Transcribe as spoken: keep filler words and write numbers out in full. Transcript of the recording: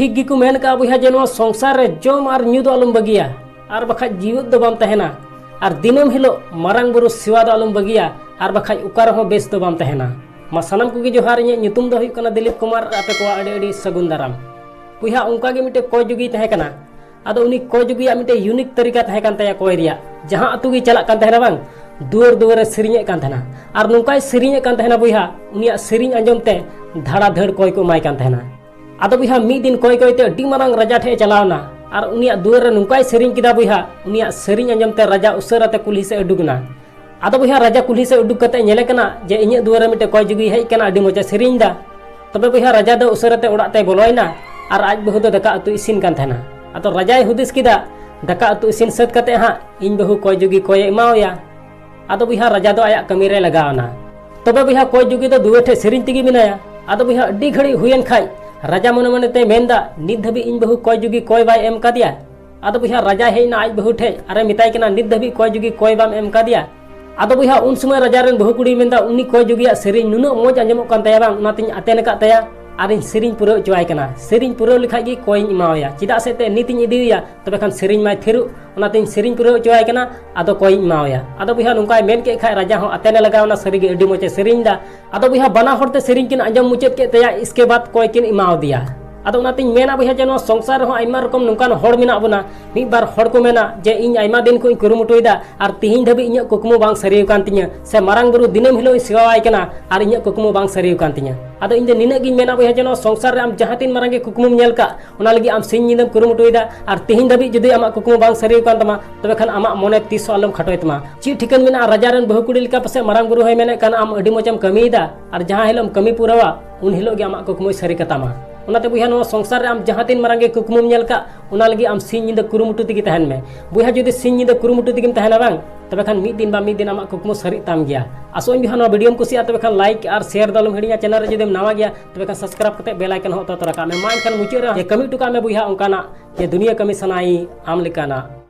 ᱴᱷᱤᱠ ᱜᱮᱠᱚ ᱢᱮᱱ ᱠᱟᱜᱼᱟ ᱵᱚᱭᱦᱟ, ᱡᱮ ᱱᱚᱣᱟ ᱥᱚᱝᱥᱟᱨ ᱨᱮ ᱡᱚᱢ ᱟᱨ ᱧᱩ ᱫᱚ ᱟᱞᱚᱢ ᱵᱟᱹᱜᱤᱭᱟ, ᱟᱨ ᱵᱟᱠᱷᱟᱡ ᱡᱤᱣᱮᱫ ᱫᱚ ᱵᱟᱢ ᱛᱟᱦᱮᱱᱟ᱾ ᱟᱨ ᱫᱤᱱᱟᱹᱢ ᱦᱤᱞᱳᱜ ᱢᱟᱨᱟᱝ ᱵᱩᱨᱩ ᱥᱮᱵᱟ ᱫᱚ ᱟᱞᱚᱢ ᱵᱟᱹᱜᱤᱭᱟ, ᱟᱨ ᱵᱟᱠᱷᱟᱡ ᱚᱠᱟ ᱨᱮᱦᱚᱸ ᱵᱮᱥ ᱫᱚ ᱵᱟᱢ ᱛᱟᱦᱮᱱᱟ᱾ ᱢᱟ ᱥᱟᱱᱟᱢ ᱠᱚᱜᱮ ᱡᱚᱦᱟᱨ, ᱤᱧᱟᱹᱜ ᱧᱩᱛᱩᱢ ᱫᱚ ᱦᱩᱭᱩᱜ ᱠᱟᱱᱟ ᱫᱤᱞᱤᱯ ᱠᱩᱢᱟᱨ, ᱟᱨ ᱟᱯᱮ ᱠᱚᱣᱟᱜ ᱟᱹᱰᱤ ᱟᱹᱰᱤ ᱥᱟᱹᱜᱩᱱ ᱫᱟᱨᱟᱢ᱾ ᱵᱚᱭᱦᱟ, ᱚᱱᱠᱟ ᱜᱮ ᱢᱤᱫᱴᱮᱡ ᱠᱚᱭ ᱡᱩᱜᱤᱭ ᱛᱟᱦᱮᱸ ᱠᱟᱱᱟ᱾ ᱟᱫᱚ ᱩᱱᱤ ᱠᱚᱭ ᱡᱩᱜᱤᱭᱟᱜ ᱢᱤᱫᱴᱮᱡ unique ᱛᱟᱹᱨᱤᱠᱟ ᱛᱟᱦᱮᱸ ᱠᱟᱱ ᱛᱟᱭᱟ ᱠᱚᱭ ᱨᱮᱭᱟᱜ᱾ ᱡᱟᱦᱟᱸ ᱟᱹᱛᱩ ᱜᱮ ᱪᱟᱞᱟᱜ ᱠᱟᱱ ᱛᱟᱦᱮᱱᱟ ᱵᱟᱝ, ᱫᱩᱣᱟᱹᱨ ᱫᱩᱣᱟᱹᱨ ᱮ ᱥᱮᱨᱮᱧᱮᱫ ᱠᱟᱱ ᱛᱟᱦᱮᱱᱟ᱾ ᱟᱨ ᱱᱚᱝᱠᱟᱭ ᱥᱮᱨᱮᱧᱮᱫ ᱠᱟᱱ ᱛᱟᱦᱮᱱᱟ ᱵᱚᱭᱦᱟ, ᱩᱱᱤᱭᱟᱜ ᱥᱮᱨᱮᱧ ᱟᱸᱡᱚᱢ ᱛᱮ ᱫᱷᱟᱲᱟ ᱫᱷᱟᱹᱲ ᱠᱚᱭ ᱠᱚ ᱮᱢᱟᱭ ᱠᱟᱱ ᱛᱟᱦᱮᱱᱟ᱾ ᱟᱫᱚ ᱵᱚᱭᱦᱟ, ᱢᱤᱫ ᱫᱤᱱ ᱠᱚᱭ ᱠᱚᱭ ᱛᱮ ᱟᱹᱰᱤ ᱢᱟᱨᱟᱝ ᱨᱟᱡᱟ ᱴᱷᱮᱡ ᱮ ᱪᱟᱞᱟᱣ ᱮᱱᱟ᱾ ᱟᱨ ᱩᱱᱤᱭᱟᱜ ᱫᱩᱣᱟᱹᱨ ᱨᱮ ᱱᱚᱝᱠᱟᱭ ᱥᱮᱨᱮᱧ ᱠᱮᱫᱟ ᱵᱚᱭᱦᱟ, ᱩᱱᱤᱭᱟᱜ ᱥᱮᱨᱮᱧ ᱟᱸᱡᱚᱢ ᱛᱮ ᱨᱟᱡᱟ ᱩᱥᱟᱹᱨᱟ ᱛᱮ ᱠᱩᱞᱦᱤ ᱥᱮᱫ ᱮ ᱩᱰᱩᱠ ᱮᱱᱟ᱾ ᱟᱫᱚ ᱵᱚᱭᱦᱟ, ᱨᱟᱡᱟ ᱠᱩᱞᱦᱤ ᱥᱮᱫ ᱩᱰᱩᱠ ᱠᱟᱛᱮ ᱧᱮᱞᱮ ᱠᱟᱱᱟ ᱡᱮ ᱤᱧᱟᱹᱜ ᱫᱩᱣᱟᱹᱨ ᱨᱮ ᱢᱤᱫᱴᱮᱡ ᱠᱚᱭ ᱡᱩᱜᱤᱭ ᱦᱮᱡ ᱠᱟᱱᱟ, ᱟᱹᱰᱤ ᱢᱚᱡᱽ ᱮ ᱥᱮᱨᱮᱧ ᱮᱫᱟ᱾ ᱛᱚᱵᱮ ᱵᱚᱭᱦᱟ, ᱨᱟᱡᱟ ᱫᱚ ᱩᱥᱟᱹᱨᱟ ᱛᱮ ᱚᱲᱟᱜ ᱛᱮᱭ ᱵᱚᱞᱚᱭᱮᱱᱟ᱾ ᱟᱨ ᱟᱡ ᱵᱟᱹᱦᱩ ᱫᱚ ᱫᱟᱠᱟ ᱩᱛᱩ ᱤᱥᱤᱱ ᱠᱟᱱ ᱛᱟᱦᱮᱱᱟ᱾ ᱟᱫᱚ ᱨᱟᱡᱟᱭ ᱦᱩᱫᱤᱥ ᱠᱮᱫᱟ, ᱫᱟᱠᱟ ᱩᱛᱩ ᱤᱥᱤᱱ ᱥᱟᱹᱛ ᱠᱟᱛᱮ ᱦᱟᱸᱜ ᱤᱧ ᱵᱟᱹᱦᱩ ᱠᱚᱭ ᱡᱩᱜᱤ ᱠᱚᱭᱮ ᱮᱢᱟᱣᱟᱭᱟ᱾ ᱟᱫᱚ ᱵᱚᱭᱦᱟ, ᱨᱟᱡᱟ ᱫᱚ ᱟᱭᱟᱜ ᱠᱟᱹᱢᱤ ᱨᱮ ᱞᱟᱜᱟᱣ ᱮᱱᱟ᱾ ᱛᱚᱵᱮ ᱵᱚᱭᱦᱟ, ᱠᱚᱭ ᱡᱩᱜᱤ ᱫᱚ ᱫᱩᱣᱟᱹᱨ ᱴᱷᱮᱡ ᱥᱮᱨᱮᱧ ᱛᱮᱜᱮ ᱢᱮᱱᱟᱭᱟ᱾ ᱟᱫᱚ ᱵᱚᱭᱦᱟ, ᱟᱹᱰᱤ ᱜᱷᱟᱹᱲᱤᱡ ᱦᱩᱭᱮᱱ ᱠᱷᱟᱡ ᱨᱟᱡᱟ ᱢᱚᱱᱮ ᱢᱚᱱᱮ ᱛᱮᱭ ᱢᱮᱱᱫᱟ, ᱱᱤᱛ ᱫᱷᱟᱹᱵᱤᱡ ᱤᱧ ᱵᱟᱹᱦᱩ ᱠᱚᱭ ᱡᱩᱜᱤ ᱠᱚᱭ ᱵᱟᱭ ᱮᱢ ᱠᱟᱫᱮᱭᱟ᱾ ᱟᱫᱚ ᱵᱚᱭᱦᱟ, ᱨᱟᱡᱟᱭ ᱦᱮᱡ ᱮᱱᱟ ᱟᱡ ᱵᱟᱹᱦᱩ ᱴᱷᱮᱡ ᱟᱨᱮ ᱢᱮᱛᱟᱭ ᱠᱟᱱᱟ, ᱱᱤᱛ ᱫᱷᱟᱹᱵᱤᱡ ᱠᱚᱭ ᱡᱩᱜᱤ ᱠᱚᱭ ᱵᱟᱢ ᱮᱢ ᱠᱟᱫᱮᱭᱟ᱾ ᱟᱫᱚ ᱵᱚᱭᱦᱟ, ᱩᱱ ᱥᱚᱢᱚᱭ ᱨᱟᱡᱟ ᱨᱮᱱ ᱵᱟᱹᱦᱩ ᱠᱩᱲᱤᱭ ᱢᱮᱱᱫᱟ, ᱩᱱᱤ ᱠᱚᱭ ᱡᱩᱜᱤᱭᱟᱜ ᱥᱮᱨᱮᱧ ᱱᱩᱱᱟᱹᱜ ᱢᱚᱡᱽ ᱟᱸᱡᱚᱢᱚᱜ ᱠᱟᱱ ᱛᱟᱭᱟ ᱵᱟᱝ, ᱚᱱᱟᱛᱤᱧ ᱟᱛᱮᱱ ᱟᱠᱟᱫ ᱛᱟᱭᱟ᱾ ᱟᱨᱤᱧ ᱥᱮᱨᱮᱧ ᱯᱩᱨᱟᱹᱣ ᱦᱚᱪᱚᱣᱟᱭ ᱠᱟᱱᱟ᱾ ᱥᱮᱨᱮᱧ ᱯᱩᱨᱟᱹᱣ ᱞᱮᱠᱷᱟᱡ ᱜᱮ ᱠᱚᱭᱤᱧ ᱮᱢᱟᱣᱟᱭᱟ, ᱪᱮᱫᱟᱜ ᱥᱮ ᱮᱱᱛᱮᱫ ᱱᱤᱛᱤᱧ ᱤᱫᱤᱭᱮᱭᱟ, ᱛᱚᱵᱮ ᱠᱷᱟᱱ ᱥᱮᱨᱮᱧ ᱢᱟᱭ ᱛᱷᱤᱨᱚᱜ᱾ ᱚᱱᱟᱛᱤᱧ ᱥᱮᱨᱮᱧ ᱯᱩᱨᱟᱹᱣ ᱦᱚᱪᱚᱣᱟᱭ ᱠᱟᱱᱟ, ᱟᱫᱚ ᱠᱚᱭᱤᱧ ᱮᱢᱟᱣᱟᱭᱟ᱾ ᱟᱫᱚ ᱵᱚᱭᱦᱟ, ᱱᱚᱝᱠᱟᱭ ᱢᱮᱱ ᱠᱮᱫ ᱠᱷᱟᱡ ᱨᱟᱡᱟ ᱦᱚᱸ ᱟᱛᱮᱱᱮ ᱞᱟᱜᱟᱣ ᱮᱱᱟ, ᱥᱟᱹᱨᱤᱜᱮ ᱟᱹᱰᱤ ᱢᱚᱡᱽ ᱮ ᱥᱮᱨᱮᱧ ᱮᱫᱟ᱾ ᱟᱫᱚ ᱵᱚᱭᱦᱟ, ᱵᱟᱱᱟ ᱦᱚᱲ ᱛᱮ ᱥᱮᱨᱮᱧ ᱠᱤᱱ ᱟᱸᱡᱚᱢ ᱢᱩᱪᱟᱹᱫ ᱠᱮᱫ ᱛᱟᱭᱟ, ᱤᱥᱠᱮ ᱵᱟᱫ ᱠᱚᱭ ᱠᱤᱱ ᱮᱢᱟᱣᱟᱫᱮᱭᱟ᱾ ᱟᱫᱚ ᱚᱱᱟᱛᱤᱧ ᱢᱮᱱᱟ ᱵᱚᱭᱦᱟ, ᱡᱮ ᱱᱚᱣᱟ ᱥᱚᱝᱥᱟᱨ ᱨᱮᱦᱚᱸ ᱟᱭᱢᱟ ᱨᱚᱠᱚᱢ ᱱᱚᱝᱠᱟᱱ ᱦᱚᱲ ᱢᱮᱱᱟᱜ ᱵᱚᱱᱟ᱾ ᱢᱤᱫ ᱵᱟᱨ ᱦᱚᱲ ᱠᱚ ᱢᱮᱱᱟ ᱡᱮ ᱤᱧ ᱟᱭᱢᱟ ᱫᱤᱱ ᱠᱷᱚᱱ ᱤᱧ ᱠᱩᱨᱩᱢᱩᱴᱩᱭᱮᱫᱟ, ᱟᱨ ᱛᱤᱦᱤᱧ ᱫᱷᱟᱹᱵᱤᱡ ᱤᱧᱟᱹᱜ ᱠᱩᱠᱢᱩ ᱵᱟᱝ ᱥᱟᱹᱨᱤ ᱟᱠᱟᱱ ᱛᱤᱧᱟᱹ, ᱥᱮ ᱢᱟᱨᱟᱝ ᱵᱩᱨᱩ ᱫᱤᱱᱟᱹᱢ ᱦᱤᱞᱳᱜ ᱤᱧ ᱥᱮᱵᱟᱣᱟᱭ ᱠᱟᱱᱟ, ᱟᱨ ᱤᱧᱟᱹᱜ ᱠᱩᱠᱢᱩ ᱵᱟᱝ ᱥᱟᱹᱨᱤ ᱟᱠᱟᱱ ᱛᱤᱧᱟᱹ᱾ ᱟᱫᱚ ᱤᱧ ᱫᱚ ᱱᱤᱱᱟᱹᱜ ᱜᱤᱧ ᱢᱮᱱᱟ ᱵᱚᱭᱦᱟ, ᱡᱮ ᱱᱚᱣᱟ ᱥᱚᱝᱥᱟᱨ ᱨᱮ ᱟᱢ ᱡᱟᱦᱟᱸ ᱛᱤᱱ ᱢᱟᱨᱟᱝ ᱜᱮ ᱠᱩᱠᱢᱩᱢ ᱧᱮᱞ ᱠᱟᱜ, ᱚᱱᱟ ᱞᱟᱹᱜᱤᱫ ᱟᱢ ᱥᱤᱧ ᱧᱤᱫᱟᱹᱢ ᱠᱩᱨᱩᱢᱩᱴᱩᱭᱮᱫᱟ, ᱟᱨ ᱛᱤᱦᱤᱧ ᱫᱷᱟᱹᱵᱤᱡ ᱡᱩᱫᱤ ᱟᱢᱟᱜ ᱠᱩᱠᱢᱩ ᱵᱟᱝ ᱥᱟᱹᱨᱤ ᱟᱠᱟᱱ ᱛᱟᱢᱟ, ᱛᱚᱵᱮ ᱠᱷᱟᱱ ᱟᱢᱟᱜ ᱢᱚᱱᱮ ᱛᱤᱥ ᱦᱚᱸ ᱟᱞᱚᱢ ᱠᱷᱟᱴᱚᱭ ᱛᱟᱢᱟ᱾ ᱪᱮᱫ ᱴᱷᱤᱠᱟᱹᱱ ᱢᱮᱱᱟᱜᱼᱟ, ᱨᱟᱡᱟ ᱨᱮᱱ ᱵᱟᱹᱦᱩ ᱠᱩᱲᱤ ᱞᱮᱠᱟ ᱯᱟᱥᱮᱡ ᱢᱟᱨᱟᱝ ᱵᱩᱨᱩ ᱦᱚᱸᱭ ᱢᱮᱱᱮᱫ ᱠᱟᱱ, ᱟᱢ ᱟᱹᱰᱤ ᱢᱚᱡᱽ ᱮᱢ ᱠᱟᱹᱢᱤᱭᱮᱫᱟ, ᱟᱨ ᱡᱟᱦᱟᱸ ᱦᱤᱞᱳᱜ ᱮᱢ ᱠᱟᱹᱢᱤ ᱯᱩᱨᱟᱹᱣᱟ, ᱩᱱ ᱦᱤᱞᱳᱜ ᱜᱮ ᱟᱢᱟᱜ ᱠᱩᱠᱢᱩᱭ ᱥᱟᱹᱨᱤ ᱠᱟᱛᱟᱢᱟ᱾ ᱚᱱᱟᱛᱮ ᱵᱚᱭᱦᱟ, ᱱᱚᱣᱟ ᱥᱚᱝᱥᱟᱨ ᱨᱮ ᱟᱢ ᱡᱟᱦᱟᱸ ᱛᱤᱱ ᱢᱟᱨᱟᱝ ᱜᱮ ᱠᱩᱠᱢᱩᱢ ᱧᱮᱞ ᱠᱟᱜ, ᱚᱱᱟ ᱞᱟᱹᱜᱤᱫ ᱟᱢ ᱥᱤᱧ ᱧᱤᱫᱟᱹ ᱠᱩᱨᱩᱢᱩᱴᱩ ᱛᱮᱜᱮ ᱛᱟᱦᱮᱱ ᱢᱮ᱾ ᱵᱚᱭᱦᱟ, ᱡᱩᱫᱤ ᱥᱤᱧ ᱧᱤᱫᱟᱹ ᱠᱩᱨᱩᱢᱩᱴᱩ ᱛᱮᱜᱮᱢ ᱛᱟᱦᱮᱱᱟ ᱵᱟᱝ, ᱛᱚᱵᱮ ᱠᱷᱟᱱ ᱢᱤᱫ ᱫᱤᱱ ᱵᱟᱝ ᱢᱤᱫ ᱫᱤᱱ ᱟᱢᱟᱜ ᱠᱩᱠᱢᱩ ᱥᱟᱹᱨᱤᱜ ᱛᱟᱢ ᱜᱮᱭᱟ᱾ ᱟᱥᱚᱜ ᱟᱹᱧ ᱵᱚᱭᱦᱟ, ᱱᱚᱣᱟ ᱵᱷᱤᱰᱤᱭᱳᱢ ᱠᱩᱥᱤᱭᱟᱜᱼᱟ, ᱛᱚᱵᱮ ᱠᱷᱟᱱ like ᱟᱨ share ᱫᱚ ᱟᱞᱚᱢ ᱦᱤᱲᱤᱧᱟ᱾ ᱪᱮᱱᱮᱞ ᱨᱮ ᱡᱩᱫᱤᱢ ᱱᱟᱣᱟ ᱜᱮᱭᱟ, ᱛᱚᱵᱮ ᱠᱷᱟᱱ subscribe ᱠᱟᱛᱮ bell icon ᱦᱚᱸ ᱚᱛᱚ ᱛᱚᱨᱟ ᱠᱟᱜ ᱢᱮ᱾ ᱢᱟ ᱮᱱᱠᱷᱟᱱ ᱢᱩᱪᱟᱹᱫ ᱨᱮ ᱡᱮ ᱠᱟᱹᱢᱤ ᱦᱚᱴᱚ ᱠᱟᱜ ᱢᱮ ᱵᱚᱭᱦᱟ ᱚᱱᱠᱟᱱᱟᱜ, ᱡᱮ ᱫᱩᱱᱤᱭᱟᱹ ᱠᱟᱹᱢᱤ ᱥᱟᱱᱟᱭ ᱟᱢ ᱞᱮᱠᱟᱱᱟᱜ᱾